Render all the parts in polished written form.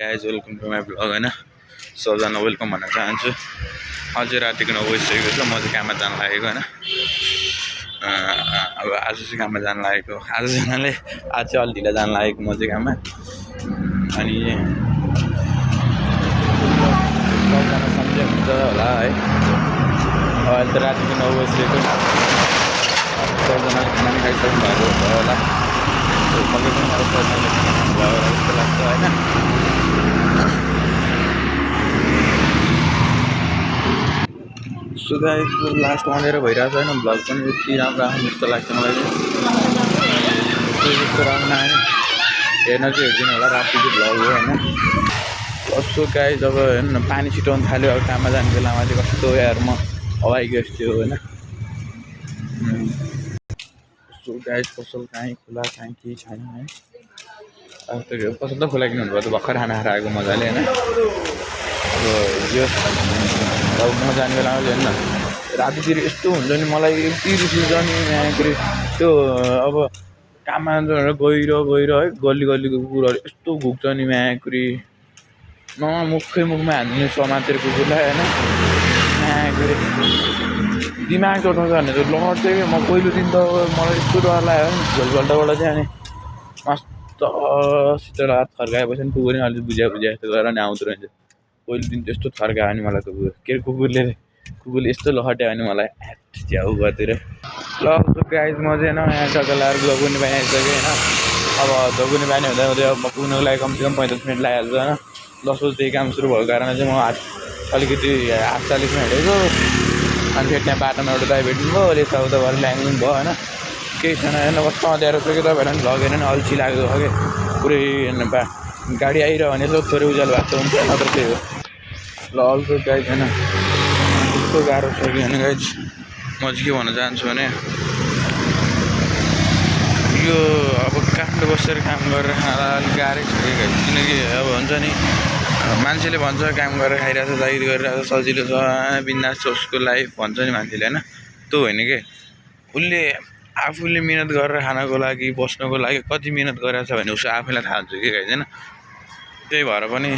Guys welcome to my blog होइन सबजना welcome भन्न चाहन्छु। अझै रातिको 9 बजिसकेको छ। म चाहिँ काममा जान लागेको होइन। अब आज चाहिँ काममा जान लागेको आज चाहिँ अलि ढिला जान लागेको म चाहिँ काममा। अनि सबजना सम्झे हुन्छ होला है। अहिले त रातिको 9 बजिसकेको सबजनाले खाना पनि खाइसक्नु भएको होला। पक्कै पनि अब सबजनाले खाना खानुभयो होला जस्तो लाग्छ होइन। सो गाइस लास्ट भनेर भइरहेको छ होइन। भ्लग पनि यति राम्रो आउने जस्तो लाग्छ मलाई चाहिँ। यस्तो राम्रो आएन हेर्न चाहिँ हेरिदिनु होला। रातिको भ्लग हो होइन। कस्तो गाइस अब हेर्नु पानी छिटाउनु थाल्यो। अब काममा जाने बेलामा चाहिँ कस्तो यार म हवाइगयो थियो होइन। सो गाइस पसल काहीँ खुला काहीँ केही छैन है। अब त पसल त खुला किन हुनुभयो त भर्खर खाना खाएर आएको मजाले होइन। अब यो अब म जाने बेलामा चाहिँ हेर्नु रातितिर यस्तो हुन्छ नि मलाई यति रिस उठ्छ नि के त्यो अब काममा गहिरो है गल्लीको कुकुरहरू यस्तो घुक्छ नि म्याकुरी मुखमा हान्ने समातेर कुकुरलाई होइन। म्याकुरी दिमाग चढाउँछ भने त लड चाहिँ म पहिलो दिन त मलाई यस्तो डर लाग्यो नि झोलपल्टबाट चाहिँ। अनि मस्तसित रात थर्काएपछि नि कुकुर अलिक बुझ्या जस्तो गरेर नि आउँदो रहेछ। पहिलो दिन त्यस्तो थर्कायो नि मलाई त कुकुरले यस्तो लहट्यो भने मलाई च्याउ गर्तिर ल गाइस म चाहिँ यहाँ सकलाएर जोगुनी बानी आइसकेँ होइन। अब जोगुनी बानी हुँदै अब म पुग्नुको लागि कमसेकम 45 मिनट लागिहाल्छ होइन। 10 बजीदेखि काम सुरु भएको कारणले चाहिँ म अलिकति 8:40मा हिँडेको। अनि फेरि त्यहाँ बाटोमा एउटा दाइ भेट्नु भयो। अहिले यताउता भएर ल्याङ्गुङ भयो होइन। केही छैन हेर्नु कस्तो अँध्यारो छ कि तपाईँहरूलाई पनि भ्लग हेर्नु अल्छी लागेको छ कि पुरै गाडी आइरह्यो भने यसो थोरै उज्यालो भएको हुन्छ नत्र त्यही हो। ल अल्छो गाइस होइन यस्तो गाह्रो छ कि होइन गाइस। म चाहिँ के भन्न चाहन्छु भने यो अब काठमाडौँ बसेर काम गरेर खाँदा अलिक गाह्रै छ कि गाइस। किनकि अब हुन्छ नि मान्छेले भन्छ काम गरेर खाइरहेको छ जागिर गरिरहेको छ सजिलो छ बिन्दास छ उसको लाइफ भन्छ नि मान्छेले होइन। त्यो होइन कि उसले आफूले मिहिनेत गरेर खानको लागि बस्नको लागि कति मिहिनेत गरेको छ भने उसको आफैलाई थाहा हुन्छ कि गाइस होइन। त्यही भएर पनि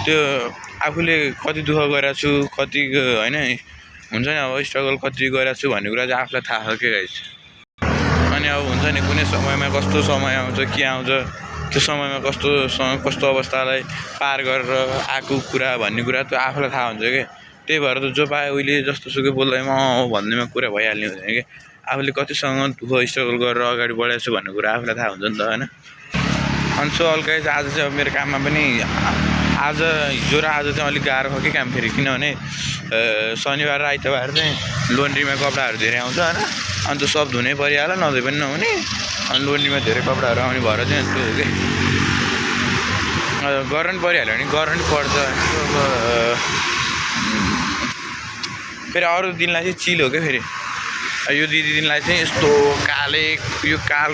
त्यो आफूले कति दुःख गरेको छु कति होइन हुन्छ नि अब स्ट्रगल कति गरेको छु भन्ने कुरा चाहिँ आफूलाई थाहा छ के गाइस। अनि अब हुन्छ नि कुनै समयमा कस्तो समय आउँछ के आउँछ त्यो समयमा कस्तो अवस्थालाई पार गरेर आएको कुरा भन्ने कुरा त्यो आफूलाई थाहा हुन्छ कि। त्यही भएर त जो पाए उहिले जस्तो सुकै बोल्दैमा भन्नेमा कुरा भइहाल्ने हुँदैन कि। आफूले कतिसँग दुःख स्ट्रगल गरेर अगाडि बढाएको छु भन्ने कुरा आफूलाई थाहा हुन्छ नि त होइन। अनि सो हल्का आज चाहिँ अब मेरो काममा पनि आज हिजो र आज चाहिँ अलिक गाह्रो छ कि काम फेरि। किनभने शनिबार र आइतबार चाहिँ लोन्ड्रीमा कपडाहरू धेरै आउँछ होइन। अनि त्यो सब धुनै परिहाल्यो नधुइ पनि नहुने। अनि लोन्ड्रीमा धेरै कपडाहरू आउने भएर चाहिँ यस्तो हो कि गर्न परिहाल्यो भने गर्न पनि पर्छ। फेरि अरू दिनलाई चाहिँ चिल हो क्या फेरि। यो दिनलाई चाहिँ यस्तो काले यो काल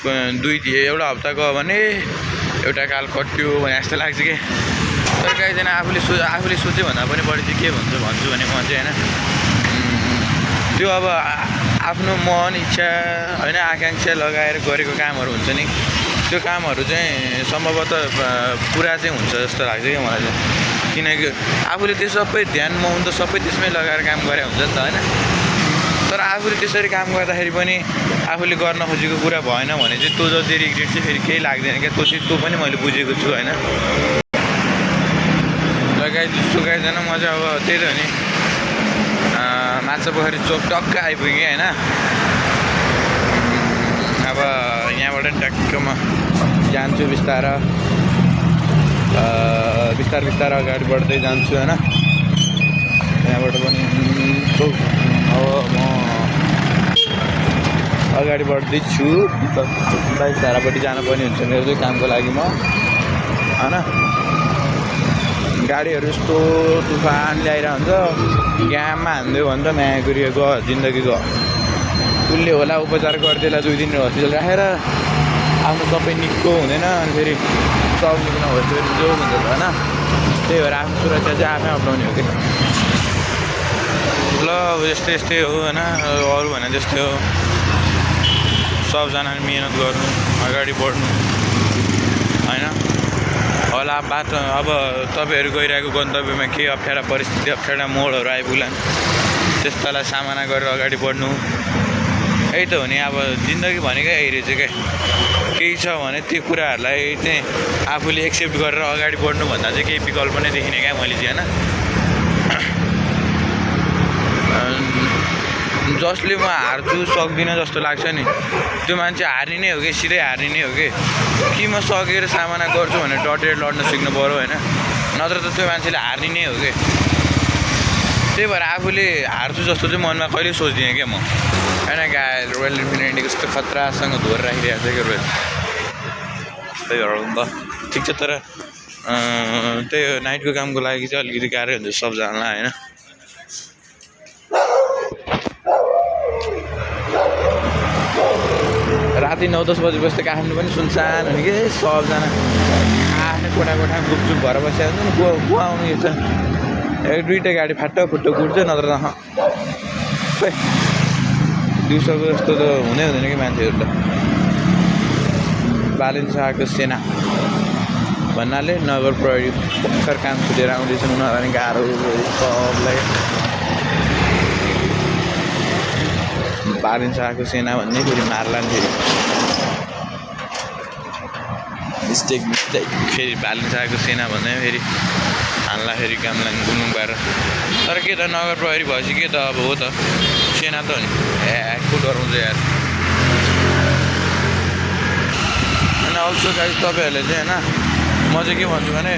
एउटा हप्ताको हो भने एउटा काल कट्यो भने जस्तो लाग्छ कि। तर कहीँजना आफूले सोच्यो भन्दा पनि बढी चाहिँ के भन्छु भने म चाहिँ होइन त्यो अब आफ्नो मन इच्छा होइन आकाङ्क्षा लगाएर गरेको कामहरू हुन्छ नि त्यो कामहरू चाहिँ सम्भवतः पुरा चाहिँ हुन्छ जस्तो लाग्छ कि मलाई चाहिँ। किनकि आफूले त्यो सबै ध्यान मौन त सबै त्यसमै लगाएर काम गरे हुन्छ नि त होइन। तर आफूले त्यसरी काम गर्दाखेरि पनि आफूले गर्न खोजेको कुरा भएन भने चाहिँ त्यो जति रिग्रेट चाहिँ फेरि केही लाग्दैन क्या। त्यो पनि मैले बुझेको छु होइन। गाइजन म चाहिँ अब त्यही त हो नि माछापोखरी चोक टक्क आइपुगेँ होइन। अब यहाँबाट ट्याक्क म जान्छु बिस्तारै अगाडि बढ्दै जान्छु होइन। यहाँबाट पनि अब म अगाडि बढ्दैछु। बाइक धारापट्टि जानुपर्ने हुन्छ मेरो चाहिँ कामको लागि म होइन। गाडीहरू यस्तो तुफान ल्याइरहेको हुन्छ ग्याममा हान्दियो भने त म्याकुरी गयो जिन्दगी गयो। उसले होला उपचार गरिदिएला 2 दिन हस्पिटल राखेर आफ्नो सबै निको हुँदैन। अनि फेरि सब निको नभएपछि फेरि जो हुन्छ त होइन। त्यही भएर आफ्नो सुरक्षा चाहिँ आफै अप्नाउने हो कि। ल अब यस्तै हो होइन। अरू भने जस्तै हो सबजनाले मिहिनेत गर्नु अगाडि बढ्नु होइन। होला बाटो अब तपाईँहरू गइरहेको गन्तव्यमा के अप्ठ्यारा परिस्थिति अप्ठ्यारा मोडहरू आइपुग्लान् त्यस्तालाई सामना गरेर अगाडि बढ्नु यही त हो नि अब जिन्दगी भनेकै यही रहेछ क्या केही छ भने त्यो कुराहरूलाई चाहिँ आफूले एक्सेप्ट गरेर अगाडि बढ्नुभन्दा चाहिँ केही विकल्प नै देखिने क्या मैले चाहिँ होइन जसले म हार्छु सक्दिनँ जस्तो लाग्छ नि त्यो मान्छे हार्ने नै हो कि सिधै हार्ने नै हो कि म सकेर सामना गर्छु भने डटेर लड्न सिक्नु पऱ्यो होइन नत्र त त्यो मान्छेले हार्ने नै हो कि त्यही भएर आफूले हार्छु जस्तो चाहिँ मनमा कहिले सोच्दिनँ क्या म होइन गाई रोयल इन्फिनिटी कस्तो खतरासँग धोएर राखिरहेको छ क्या रोयल त्यही भएर त ठिक छ तर त्यही हो नाइटको कामको लागि चाहिँ अलिकति गाह्रै हुन्छ सबजनालाई होइन राति 9-10 बजेपछि त काठमाडौँ पनि सुनसान हुने कि सबजना आफ्नै कोठामा गुपचुप भएर बसिरहेको हुन्छ नि को आउनु यो छ एक दुईवटा गाडी फाटो फुट्टो कुट्छ नत्र त खै दिउँसोको जस्तो त हुँदै हुँदैन कि मान्छेहरू त बालिन्साको सेना भन्नाले नगर प्रहरी भर्खर काम छुटेर आउँदैछन् उनीहरूलाई गाह्रो सबलाई बालिन्साको सेना भन्ने फेरि मार्लान् फेरि मिस्टेक फेरि बालिन्साको सेना भन्ने फेरि हान्ला फेरि कामलाई गुनुङ पाएर तर के त नगर प्रहरी भएपछि के त अब हो त सेना त हो नि को डराउँछ यार होइन अल्सो गाइस तपाईँहरूले चाहिँ होइन म चाहिँ के भन्छु भने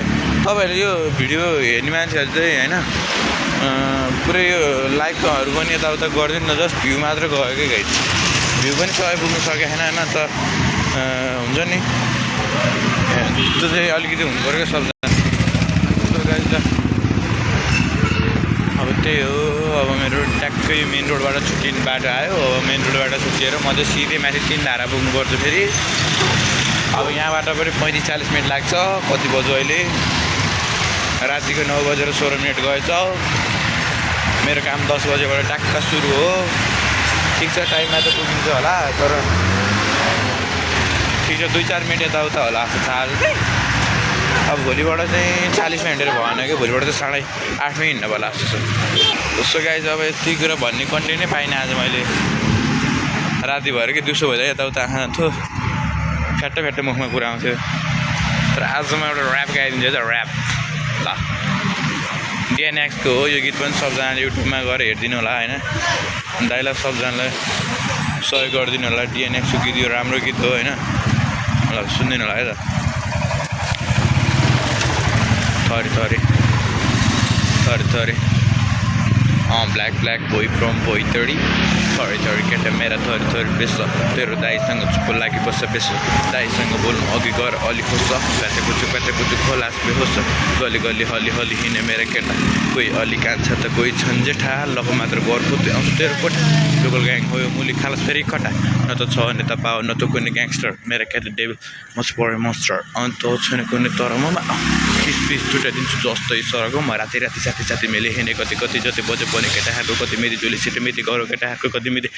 तपाईँहरूले यो भिडियो हेर्ने मान्छेहरू चाहिँ होइन पुरै यो लाइकहरू पनि यताउता गरिदिनु न जस्ट भ्यू मात्र गयो कि गाइस भ्यू पनि सबै पुग्नु सकेको छैन होइन त हुन्छ नि त्यो चाहिँ अलिकति हुनु पऱ्यो क्या सबजना अब त्यही हो अब मेरो ट्याक्कै मेन रोडबाट छुट्टिने बाटो आयो अब मेन रोडबाट छुट्टिएर म चाहिँ सिधै माथि 3 धारा पुग्नुपर्छ फेरि अब यहाँबाट पनि 35-40 मिनट लाग्छ कति बज्यो अहिले रातिको 9:16 गएछ मेरो काम 10 बजेबाट ट्याक्क सुरु हो ठिक छ टाइममा त पुगिन्छ होला तर ठिक छ 2-4 मिनट यताउता होला जस्तो छ आज चाहिँ अब भोलिबाट चाहिँ 40 मा हिँडेर भएन कि भोलिबाट चाहिँ 8:30 हिँड्नु होला जस्तो छ उसो गाइज अब यति कुरा भन्ने कन्टेन्ट नै पाइनँ आज मैले राति भएर कि दिउँसो भएर यताउता आँखा थो फ्याट्टो मुखमा कुरा आउँथ्यो तर आज म एउटा ऱ्याप गाइदिन्छु त ऱ्याप ल डिएनएक्सको हो यो गीत पनि सबजनाले युट्युबमा गएर हेरिदिनु होला होइन दाइलाई सबजनालाई सहयोग गरिदिनु होला डिएनएक्सको गीत यो राम्रो गीत हो होइन ल सुनिदिनु होला है त थरी ब्ल्याक बोय फ्रम बोय 30 थरी केटा मेरा थरी बेस तेरो दाईसँग चुप्पो लागि बस्छ बेस दाईसँग बोल्नु अघि गएर अलि खोज्छ प्याटे कुचु खोलास बेहोस् गली हली हिँड्ने मेरा केटा कोही अलि कान्छ त कोही छन् जेठा लको मात्र घर फुत्दै आउँछ तेरो कोठा लोकल ग्याङ हो यो मुली खालस फेरि खटा न त छ नेता पाओ न त कुनै ग्याङस्टर मेरा केटा डेभिल मच परे monster अन्त छैन कुनै तर ममा पिस छुटाइदिन्छु जस्तै सरको म राति साथी मेले हिँडे कति जति बजे पर्ने केटाहरूको कति मिति जोली छिटो मिति गरौँ केटाहरूको कति मिति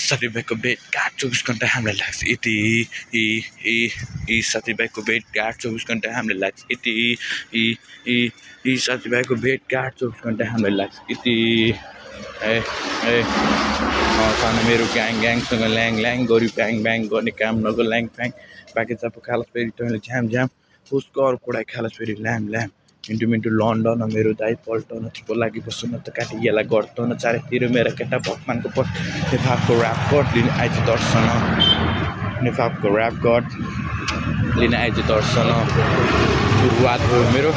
साथीभाइको भेट घाट 24 घन्टा हामीलाई लाग्छ यति साथीभाइको भेट घाट 24 घन्टा हामीलाई लाग्छ यति साथीभाइको भेट घाट 24 घन्टा हामीलाई लाग्छ यति सानो मेरो ग्याङसँग ल्याङ गरी ब्याङ गर्ने काम नगो ल्याङ फ्याङ बाँकी चापो खालस फेरि तैँले झ्याम उसको अरू कोडाइ खालस फेरि ल्याम मिन्टु लन्डन मेरो दाइ पल्टन चिप्पो लागि बस्छु न त काटी यसलाई गर्दैन चारैतिर मेरा केटा भगवानको पट नेफापको ऱ्याप गड लिने आइज दर्शन सुरुवात भयो मेरो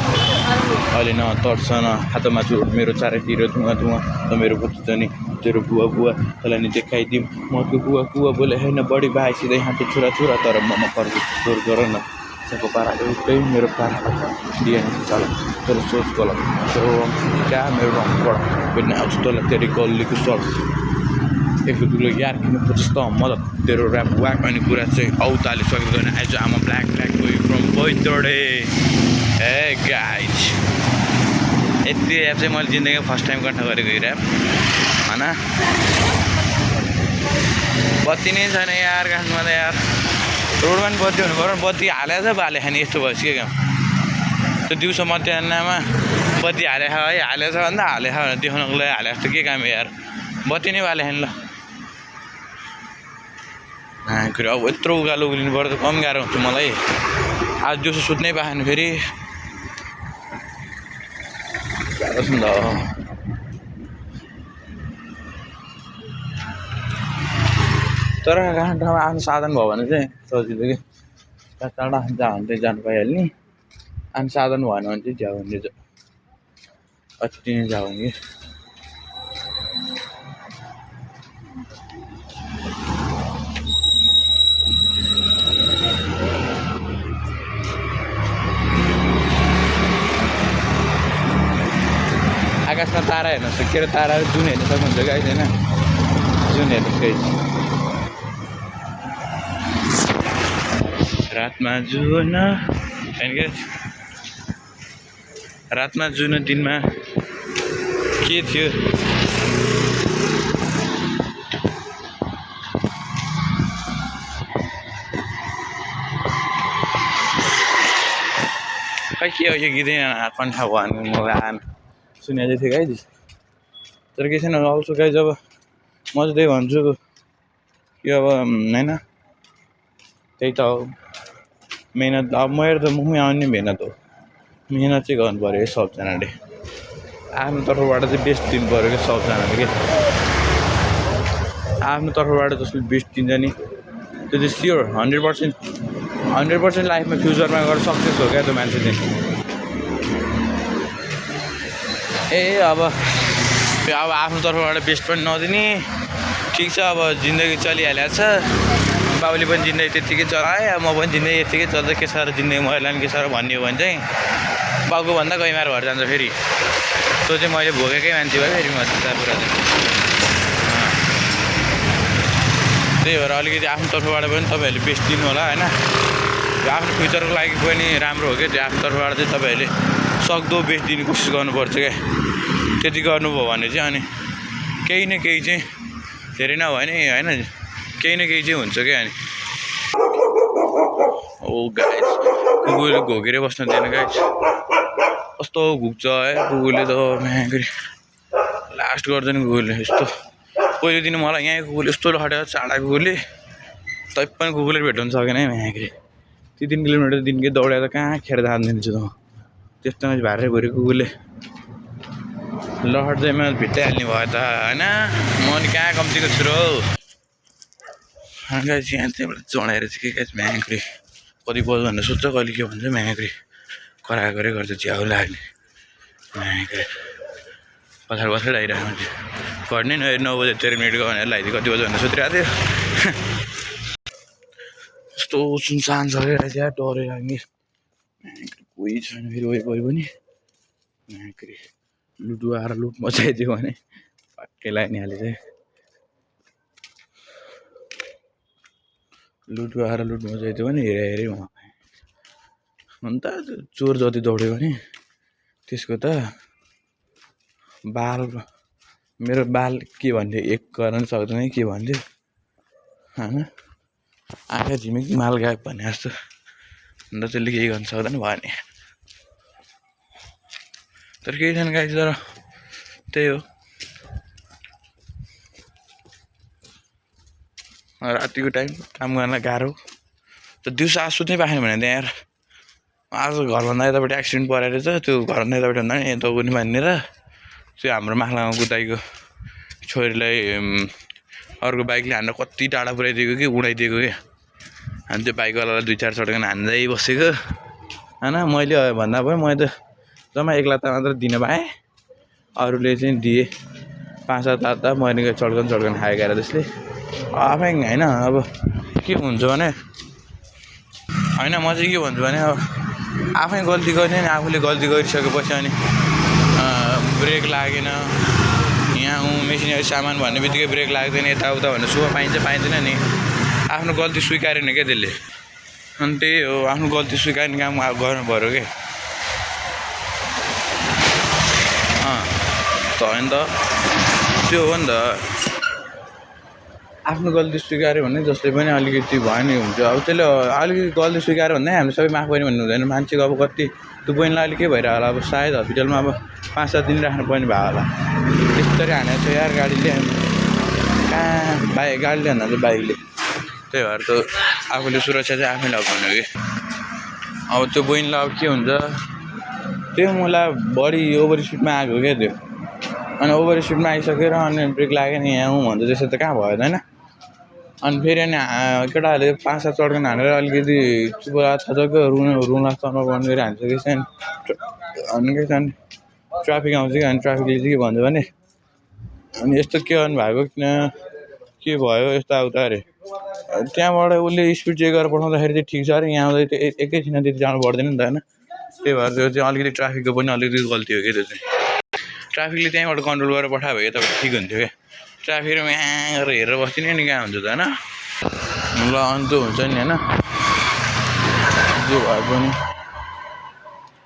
अहिले न तर्सन हातमा छु मेरो चारैतिर धुवा त मेरो बुझ्छ नि तेरो बुवा तँलाई नि देखाइदिउँ म त्यो बुवा बोले होइन बढी भाइ सिधै हाँटो छोरा तर म पर्छु जोर गर न सबको पारा एउटै मेरो पारा दिएन चल तेरो सोच गलत तेरो क्या मेरो रङ पढ बिना आउँछु तँलाई तेरो गल्लीको सर एक दुलो यार किन जस्तो मदत तेरो ऱ्याप वाक भन्ने कुरा चाहिँ औताले सक्दैन आज am black boy from boy 30 hey guys यति ऱ्याप चाहिँ मैले जिन्दगीमा फर्स्ट टाइम कन्ठ गरेको यो ऱ्याप होइन बत्ती नै छैन यार काठमाडौँमा त यार रोडमा पनि बत्ती हुनु पऱ्यो बत्ती हालेको छ बाले खाने यस्तो भएपछि के काम त्यो दिउँसो मध्याहमा बत्ती हालेछ है हालेछ भन्दा हालेछ भनेर देखाउनको लागि हालेको त के काम यार बत्ती नै बाले ल अब यत्रो उकालो उक्लिनु पर्दा त कम गाह्रो हुन्छ मलाई आज दिउँसो सुत्नै पाएन फेरि गाह्रो छ नि त तर कहाँ ठाउँमा आफ्नो साधन भयो भने चाहिँ सजिलो कि टाढा जहाँ भने जानु पाइहाल्ने आफ्नो साधन भएन भने चाहिँ झ्याउ हुने अति नै झ्याउ हुने आकाशमा तारा हेर्नुहोस् त के अरे तारा जुन हेर्नु सक्नुहुन्छ गाइस होइन जुन हेर्नुहोस् गाइस रातमा जुन रातमा जुन दिनमा के थियो खै के हो यो गीतै कन्ठा भन्नु मलाई सुनेको थिएँ गाइस तर के छैन अल्सो गाइस अब म चाहिँ त्यही भन्छु कि अब होइन त्यही त हो मेहनत अब मेरो त मुखमै आउने मेहनत हो मेहनत चाहिँ गर्नु पऱ्यो है सबजनाले आफ्नो तर्फबाट चाहिँ बेस्ट दिनु पऱ्यो क्या सबजनाले के आफ्नो तर्फबाट जसले बेस्ट दिन्छ नि त्यो चाहिँ स्योर 100% लाइफमा फ्युचरमा गएर सक्सेस हो क्या त्यो मान्छे चाहिँ अब आफ्नो तर्फबाट बेस्ट पनि नदिने ठिक छ अब जिन्दगी चलिहालेको छ बाबुले पनि जिन्दगी त्यत्तिकै चलाएँ म पनि जिन्दगी यत्तिकै चल्छ के छ र जिन्दगी महिलाले के छ र भन्ने हो भने चाहिँ बाउको भन्दा गैमार भएर जान्छ फेरि त्यो चाहिँ मैले भोगेकै मान्छे भयो फेरि म चिन्ता पुरा चाहिँ त्यही भएर अलिकति आफ्नो तर्फबाट पनि तपाईँहरूले बेस्ट दिनु होला होइन आफ्नो फ्युचरको लागि पनि राम्रो हो क्या त्यो आफ्नो तर्फबाट चाहिँ तपाईँहरूले सक्दो बेस्ट दिने कोसिस गर्नुपर्छ क्या त्यति गर्नुभयो भने चाहिँ अनि केही न केही चाहिँ धेरै नभए नि होइन केही न केही चाहिँ हुन्छ क्या अनि ओ गाइस कुकुरले घोकेर बस्न दिएन गाइस कस्तो घुक्छ है कुकुरले त म्यागरी लास्ट गर्दैन कुकुरले यस्तो पहिलो दिन मलाई यहाँ कुकुरले यस्तो लखेटेको चाडा कुकुरले तै पनि कुकुरले भेटाउनु सकेन है म्यागरी त्यो 3 किलोमिटर दिनकै दौडेर त कहाँ खेर जान्दिन्छु त त्यस्तोमा भारे भुरे कुकुरले लहट्दैमा भित्ताइहाल्ने भयो त होइन म नि कहाँ कम्तीको छु र गाइस यहाँ चाहिँ चढाएर चाहिँ के म्याग्री कति बज्यो भनेर सोध्छ कहिले के भन्छ म्याग्री कराएरै गर्छ च्याउ लाग्ने म्याग्री पछाडि पछाडि आइरहेको मान्छे घट्ने 9 बजे 13 मिनटको भनेर लगाइदियो कति बज्यो भनेर सोधिरहेको थियो कस्तो सुनसान छ क्या डरै लाग्ने कोही छैन फेरि वरिपरि पनि म्याग्री लुडु आएर लुट मचाइदियो भने पक्कै लाग्नेहाले चाहिँ लुडु आएर लुट मचाइदियो भने हेरे अन्त चोर जति दौड्यो भने त्यसको त बाल मेरो बाल के भन्थ्यो एक गर्न सक्दैन के भन्थ्यो होइन आँखा झिमिक माल गएको भने जस्तो अन्त त्यसले केही गर्न सक्दैन भयो नि तर केही छैन गाइस तर त्यही हो रातिको टाइम काम गर्न गाह्रो त दिउँसो आज सुत्नै पाएन भने त्यहाँ यार आज घरभन्दा यतापट्टि एक्सिडेन्ट परेर चाहिँ त्यो घरभन्दा यतापट्टि भन्दा नि यता पनि मानेर त्यो हाम्रो माखलामा गुदाईको छोरीलाई अर्को बाइकले हान्न कति टाढा पुऱ्याइदिएको कि उडाइदिएको क्या अनि त्यो बाइकवालालाई 2-4 चटकन हान्दै बसेको होइन मैले भन्दा भयो मैले त जम्मा 1 लाख मात्र दिन पाएँ अरूले चाहिँ दिए 5-7 लाख त मैले चड्कन खाएको र त्यसले आफै होइन अब के हुन्छ भने होइन म चाहिँ के भन्छु भने अब आफै गल्ती गर्ने नि आफूले गल्ती गरिसकेपछि अनि ब्रेक लागेन यहाँ मेसिनरी सामान भन्ने बित्तिकै ब्रेक लाग्दैन यताउता भन्ने सुख पाइँदैन नि आफ्नो गल्ती स्वीकारेन क्या त्यसले अनि त्यही हो आफ्नो गल्ती स्वीकार्ने काम गर्नु पऱ्यो क्या त होइन त त्यो हो नि त आफ्नो गल्ती स्वीकार्यो भने जसले पनि अलिकति भयो नि हुन्छ। अब त्यसले अलिकति गल्ती स्वीकार्यो भने हामीले सबै माफ गर्ने भन्नु हुँदैन। मान्छेको अब कति त्यो बहिनीलाई अलिक के भइरहेको होला, अब सायद हस्पिटलमा अब 5-7 दिन राख्नुपर्ने भयो होला। यस्तरी हानेको छ यार गाडीले, कहाँ गाडीले भन्दा चाहिँ बाइकले। त्यही भएर त आफूले सुरक्षा चाहिँ आफैले लगाउनु कि। अब त्यो बहिनीलाई अब के हुन्छ, त्यो मलाई बढी ओभर स्पिडमा आएको क्या त्यो, अनि ओभर स्पिडमा आइसकेर अनि ब्रेक लागेन यहाँ भन्छ, त्यसो त कहाँ भयो त होइन। अनि फेरि अनि केटाहरूले 5-7 चड्कन हानेर अलिकति थचक्क रुन तर्न बन्द गरेर हान्छ कि चाहिँ अनि के चाहिँ ट्राफिक आउँछ कि, अनि ट्राफिकले चाहिँ के भन्छ भने अनि यस्तो के गर्नु भएको, किन के भयो यस्तो आउँदा अरे। त्यहाँबाट उसले स्पिड चेक गरेर पठाउँदाखेरि चाहिँ ठिक छ अरे, यहाँ आउँदा त्यो एकैछिन त्यति जानु पर्दैन नि त होइन। त्यही भएर त्यो चाहिँ अलिकति ट्राफिकको पनि अलिकति गल्ती हो क्या त्यो चाहिँ। ट्राफिकले त्यहीँबाट कन्ट्रोल गरेर पठायो भए तपाईँ ठिक हुन्थ्यो क्या। ट्राफिकमा यहाँ गरेर हेरेर बस्दिनँ नि कहाँ हुन्छ त होइन। ल अन्त हुन्छ नि होइन, जे भए पनि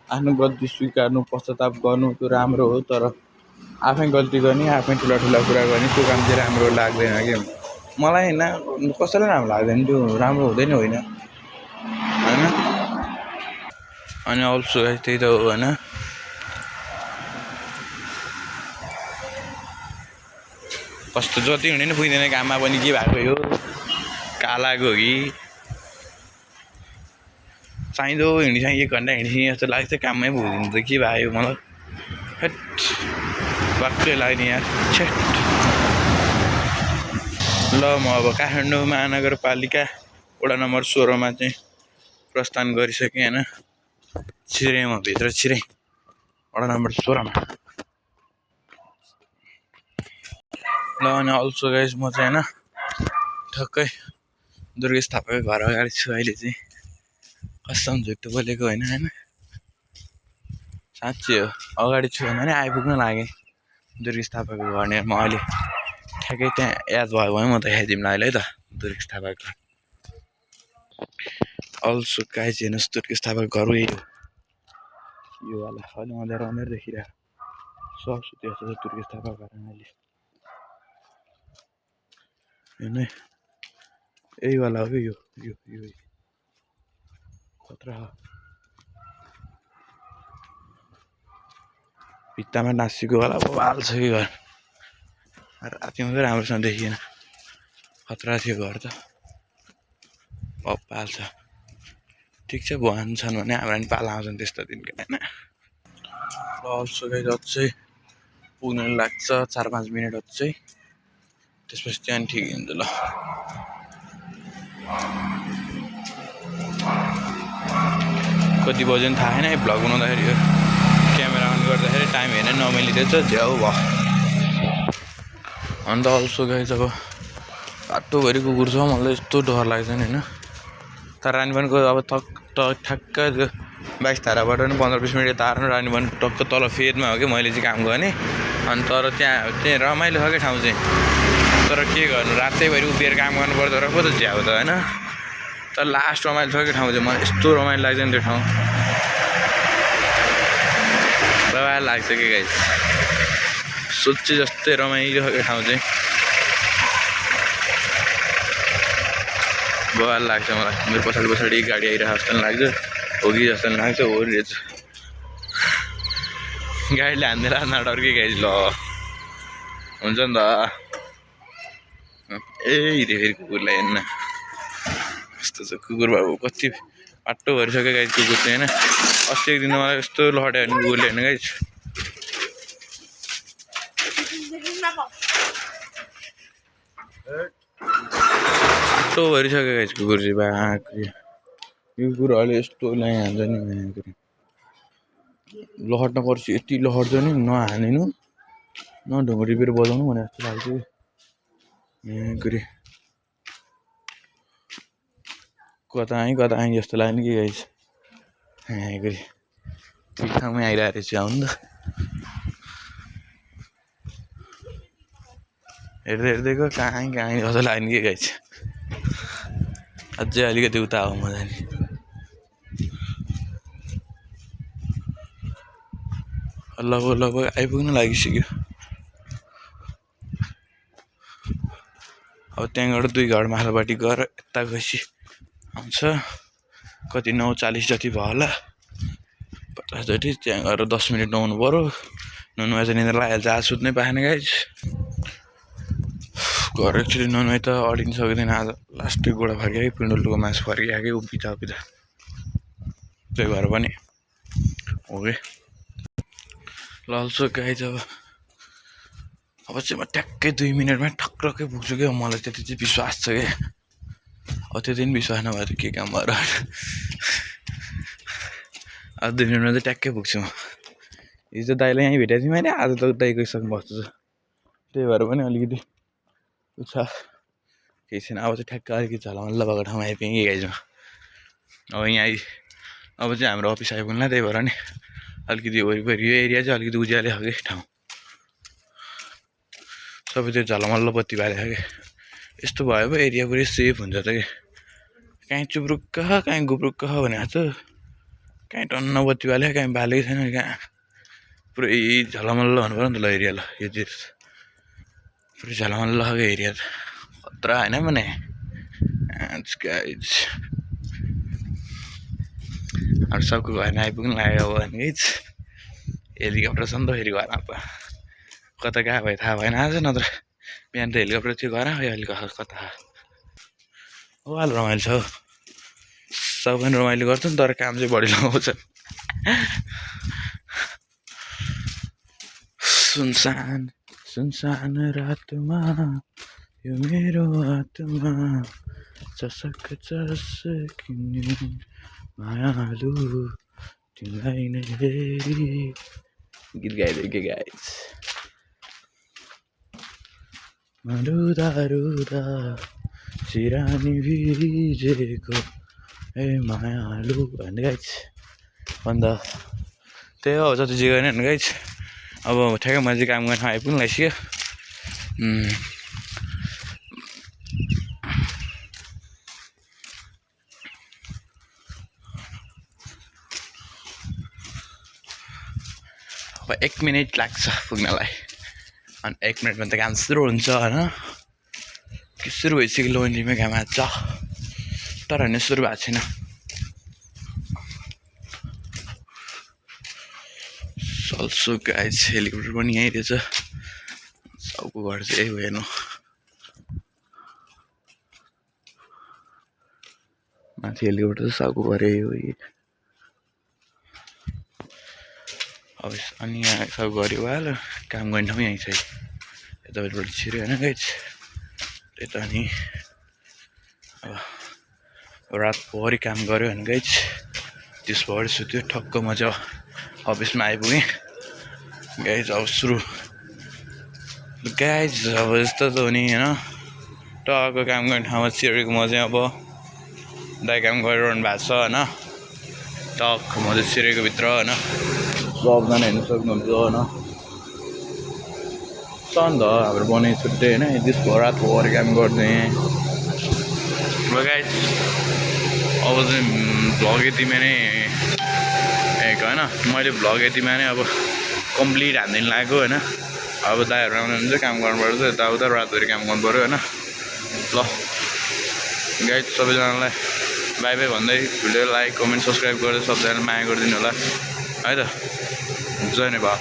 आफ्नो गल्ती स्वीकार्नु, पश्चाताप गर्नु त्यो राम्रो हो। तर आफै गल्ती गर्ने, आफै ठुला कुरा गर्ने त्यो काम चाहिँ राम्रो लाग्दैन कि मलाई होइन। कसैलाई राम्रो लाग्दैन, त्यो राम्रो हुँदैन होइन। अनि अल्सो त्यही त हो होइन। कस्तो जति हुने नि पुग्दैन काममा पनि, के भएको यो कालाको हो कि चाहिँदो हिँडिसक्यो 1 घन्टा हिँडिसक्यो जस्तो लाग्छ, काममै पुग्दैन त के भयो मलाई। हेट वाक्कै लाग्ने यार छेट। ल म अब काठमाडौँ महानगरपालिका वडा नम्बर 16मा चाहिँ प्रस्थान गरिसकेँ होइन। छिरेँ म भित्र, छिरेँ वडा नम्बर 16मा। ल अनि अल्सो गाइस म चाहिँ होइन ठक्कै दुर्गेश थापाको घर अगाडि छु अहिले चाहिँ। कसम झुक्टो बोलेको होइन होइन, साँच्चै हो। अगाडि छु भने आइपुग्न लागेँ दुर्गेश थापाको घर। म अहिले ठ्याक्कै त्यहाँ याद भयो भने म त देखाइदिउँला अहिले है त दुर्गेश थापाको घर। अल्सो गाइस हेर्नुहोस् दुर्गेश थापाको घर यही हो यो वाला, अहिले अँध्यारो देखिरहेको सब सुत्यो जस्तो छ दुर्गेश थापाको घर अहिले होइन। यही वाला हो कि यो यो यो खतरा हो। भित्तामा नासिको वाला बवाल छ कि घर, रातिमा चाहिँ राम्रोसँग देखिएन, खतरा थियो घर त बवाल छ। ठिक छ भगवान छन् भने हाम्रो पनि पाला आउँछन् त्यस्तो दिनको होइन। र अल्सो गाइस अझै पुग्न लाग्छ 4-5 मिनट अझै, त्यसपछि त्यहाँ ठिक हुन्छ। ल कति बज्यो नि थाहा छैन है, भ्लग बनाउँदाखेरि यो क्यामेरा अन गर्दाखेरि टाइम हेर्न नमिलिरहेछ, झ्याउ भयो। अन्त अल्सो गाइस अब बाटोभरि कुकुर छ, मलाई यस्तो डर लाग्छ नि होइन। तर रानीवनको अब ठ्याक्क त्यो 22 धाराबाट नि 15-20 मिनट यता आएर रानीवन टक्क तल फेदमा हो कि मैले चाहिँ काम गर्ने। अनि तर त्यहाँ रमाइलो छ क्या ठाउँ चाहिँ, तर के गर्नु रातैभरि उभिएर काम गर्नुपर्छ र पो त झ्याउ त होइन। तर लास्ट रमाइलो छ क्या ठाउँ चाहिँ, मलाई यस्तो रमाइलो लाग्छ नि त्यो ठाउँ, रमाइलो लाग्छ कि गाइस। सोचे जस्तै रमाइलो छ क्या ठाउँ चाहिँ, बवाल लाग्छ मलाई। मेरो पछाडि गाडी आइरहेको जस्तो लाग्छ, हो कि जस्तो लाग्छ, हो रहेछ। गाडीले हान्दैन नडर कि गाइस। ल हुन्छ नि त फेरि कुकुरलाई हेर्न यस्तो छ कुकुर बाबु, कति बाटो भरिसक्यो गाइस कुकुर चाहिँ होइन। अस्ति एक दिन मलाई यस्तो लहट्यो भने कुकुरले हेर्नु गाइस, बाटो भरिसक्यो गाइस कुकुर चाहिँ बाक्री। यो कुकुरहरूले यस्तो हान्छ नि बाक्री, लहट्न पर्छ यति लहट्छ नि, नहानिनु न ढुङ्गा टिपेर बजाउनु भने जस्तो लाग्छ बाक्री। कता जस्तो लाग्ने कि गाइस बाक्री। ठिक ठाउँमै आइरहेको रहेछ आउनु त, हेर्दैको कहाँ जस्तो लाग्ने कि गाइस। अझै अलिकति उता हो मजाले। लगभग आइपुग्न लागिसक्यो। अब त्यहाँबाट 2 घर माथिल्लोपट्टि गएर यता गएपछि आउँछ कति 9:40 जति भयो होला 50 जति त्यहाँ गएर 10 मिनट नुहाउनु पऱ्यो नुहाउनुमा चाहिँ निद्रा लागिहाल्छ आज सुत्नै पाएन गाइज घर एक्चुली नुहाउनुमै त अडिन सक्दैन आज लास्टै गोडा फर्कियो पिँडुलुको मासु फर्किआयो उभिँदा त्यही भएर पनि हो कि लल्छो गाइज अब चाहिँ म ट्याक्कै 2 मिनटमा ठक्कै पुग्छु क्या मलाई त्यति चाहिँ विश्वास छ क्या अब त्यति पनि विश्वास नभए त के काम भएर अब 2 मिनटमा चाहिँ ट्याक्कै पुग्छु म हिजो दाइलाई यहीँ भेटेको थिएँ मैले आज त उता गइसक्नु बस्छु त्यही भएर पनि अलिकति छ केही छैन अब चाहिँ ठ्याक्क अलिकति झलमल्ल भएको ठाउँमा आइपुगेँ कि गाइज अब यहाँ अब चाहिँ हाम्रो अफिस आइपुग्ला त्यही भएर नि अलिकति वरिपरि यो एरिया चाहिँ अलिकति उज्याले हो कि ठाउँ सबै त्यो झलमल्ल बत्ती बालेको क्या यस्तो भयो पो एरिया पुरै सेफ हुन्छ त कि काहीँ चुप्रुक्क काहीँ गुप्रुक्क भनेको त काहीँ टन्न बत्ती बाल्यो काहीँ बालेकै छैन कहाँ पुरै झलमल्ल हुनु पऱ्यो नि त ल एरिया ल यो चाहिँ पुरै झलमल्ल खालको एरिया त खतरा होइन भने गाइज अरू सबको घरमा आइपुग्नु लाग्यो अब भने गाइज हेलिकप्टर छ नि त फेरि घरमा त कता गएको भयो थाहा भएन आज नत्र बिहान त हेलिकप्टर थियो घर हेलिकप्टर कता हो अलि रमाइलो छ हौ सब पनि रमाइलो गर्छ नि तर काम चाहिँ बढी लगाउँछ सुनसान सुनसान रातमा यो मेरो हातमा चसक चसकिने मायालु तिमीलाई नै हेरी गीत गाइदियो के गाइज रुदा रुदा सिरानी भिजेको ए मायालु भन्दै गाइज अन्त त्यही हो जति जे गर्ने भने गाइज अब ठ्याक्कै मैले चाहिँ काम गर्न आइपुग्नु लागिसक्यो अब 1 मिनट लाग्छ पुग्नलाई अनि 1 मिनटमा त काम सुरु हुन्छ होइन कि सुरु भइसक्यो लोन्जीमै काम आएको छ तर होइन सुरु भएको छैन सल्सो गाइज हेलिकप्टर पनि यहीँ रहेछ सबको घर चाहिँ यही भएन माथि हेलिकप्टर चाहिँ सबको घर यही हो अब अनि यहाँ सब गऱ्यो हाल्यो काम गर्ने ठाउँ यहीँ छ यतापट्टिबाट छिर्यो होइन गाइज त्यता अनि अब रातभरि काम गऱ्यो भने गाइज त्यसपछि सुत्यो ठक्क म चाहिँ अफिसमा आइपुगेँ गाइज अब सुरु गाइज अब यस्तो त हो नि होइन टक्क काम गर्ने ठाउँमा छिरेको म चाहिँ अब दाइ काम गरिरहनु भएको छ होइन टक्क म चाहिँ छिरेको भित्र होइन सबजना हेर्नु सक्नुहुन्छ होइन सन त हाम्रो बनाइ छुट्टै होइन त्यसको रातभरि काम गर्दै गाइज अब चाहिँ भ्लग यतिमा नै होइन मैले भ्लग यतिमा नै अब कम्प्लिट हान्दिन लाग्यो होइन अब दाइहरू आउनुहुन्छ काम गर्नुपर्छ यताउता रातभरि काम गर्नुपऱ्यो होइन ल गाइज सबैजनालाई बाई बाई भन्दै भिडियो लाइक कमेन्ट सब्सक्राइब गरेर सबैजनालाई माया गरिदिनु होला है त जय नेपाल।